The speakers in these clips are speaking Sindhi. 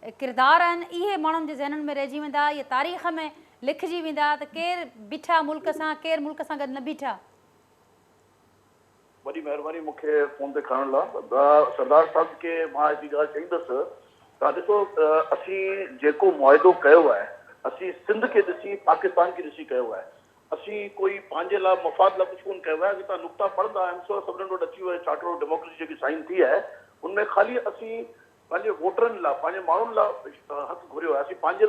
ڪردار آهن، اهي ماڻهن جي ذهنن ۾ رهجي ويندا، اهي تاريخ ۾ لکجي ويندا ته ڪير بيٺا ملڪ سان، ڪير ملڪ سان گڏ نه بيٺا. وڏي مهرباني مون کي فون تي کڻڻ لا. سردار صاحب کي مان هڪڙي ڳالهه چئيندس، توهان ڏسو، اسين جيڪو معاهدو ڪيو آهي، اسين سنڌ کي ڏسي، پاڪستان کي ڏسي ڪيو آهي. اسين ڪوئي پنهنجي لا مفاد لا ڪجهه ڪونه ڪيو آهي. اگر توهان نقطا پڙهندا آهن، سو سڀني وٽ اچي ويو آهي. چارٽر آف ڊيموڪريسي جيڪي سائن ٿي آهي، ان ۾ خالي اسين پنهنجي ووٽرن لا، پنهنجي ماڻهن لا حق گهريو آهي. اسين پنهنجي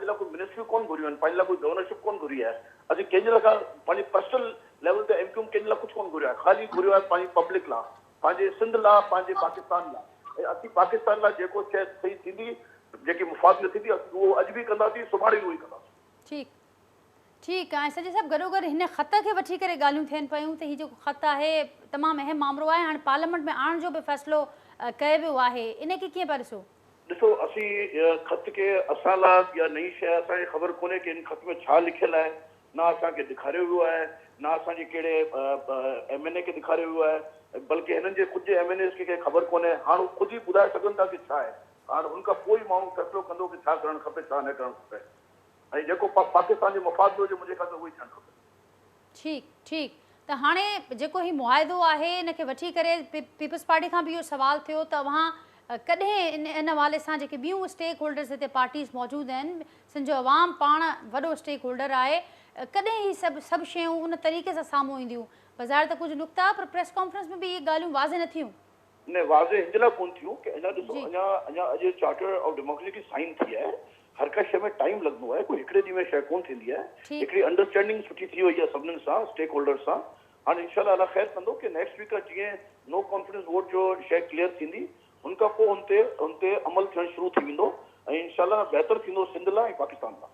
لاء ڪوئي منسٽريون ڪونه گهريون آهن، پنهنجي لاء ڪوئي گورنرشپ ڪونه گهري آهي. اسين ڪنهن جي لاء پنهنجي پرسنل ليول تي ايم ڪيو ايم ڪنهن جي لاء ڪجهه ڪونه گهريو آهي. خالي گهريو آهي پنهنجي پبلڪ لاء، پنهنجي سنڌ لاء، پنهنجي پاڪستان لاء. ۽ اسين پاڪستان لاء جيڪو شيء صحيح ٿيندي، جيڪي مفاد ۾ ٿيندي، اسين اهو اڄ به ڪنداسين، سڀاڻي به اهو ئي ڪنداسين. ٺيڪ ۽ سڄي صاحب، گڏو گڏ هن خط کي وٺي ڪري ڳالهيون ٿين پيون ته هي جيڪو خط آهي، تمام اهم مامرو آهي. هاڻي پارليامينٽ ۾ آڻڻ جو به فيصلو ڪيو ويو آهي، ان کي ڪيئن پيا ڏسو؟ ڏسو، اسين خط کي اسان لاء يا نئين شيء، اسان کي خبر ڪونهي ڪه هن خط ۾ ڇا لکيل آهي. نه اسان کي ڏيکاريو ويو آهي، نه اسان جي ڪهڙي ايم اين اي کي ڏيکاريو ويو آهي، بلڪه هنن جي خود جي ايم اين ايز کي خبر ڪونهي. هاڻي هو خود ئي ٻڌائي سگهن ٿا ڪه ڇا آهي. هاڻي هن کان پوءِ ئي ماڻهو فيصلو ڪندو ڪه ڇا ڪرڻ کپي، ڇا نه ڪرڻ کپي ۽ جيڪو پاڪستان جي مفاد ۾ هجي، منهنجي خيال ۾ اهو ئي ٿيڻ کپي. ٺيڪ، ته هاڻي جيڪو هي معاهدو آهي، ان کي وٺي ڪري پيپلز پارٽي کان به اهو سوال ٿيو ته اوهان ڪڏهن ان حوالي سان جيڪي ٻيون اسٽيڪ هولڊرز هتي پارٽيز موجود آهن، سنڌ جو عوام پاڻ وڏو اسٽيڪ هولڊر آهي، ڪڏهن هي سڀ سڀ شيون ان طريقي سان سامهون اينديون؟ بظاهر ته ڪجهه نقطا، پر پريس ڪانفرنس ۾ به اهي ڳالهيون واضح نه ٿيون. نه، واضح هن لاءِ ڪونه ٿيون ڪه اڃا ڏسو، اڃا اڄ چارٽر آف ڊيموڪريسي کي سائن ٿي آهي. هر ڪا شيءِ ۾ ٽائيم لڳندو آهي، ڪوئي هڪڙي ڏينهن ۾ شيءِ ڪونه ٿيندي آهي. هڪڙي انڊرسٽينڊنگ سٺي ٿي وئي آهي سڀنين سان، اسٽيڪ هولڊر سان. هاڻي انشاء الله، الله خير ڪندو ڪه نيڪسٽ ويڪ جيئن نو ڪانفيڊنس ووٽ جو شيءِ ڪليئر ٿيندي، هن کان پوءِ هن تي عمل ٿيڻ شروع ٿي ويندو ۽ انشاء الله بهتر ٿيندو سنڌ لاءِ ۽ پاڪستان لاءِ.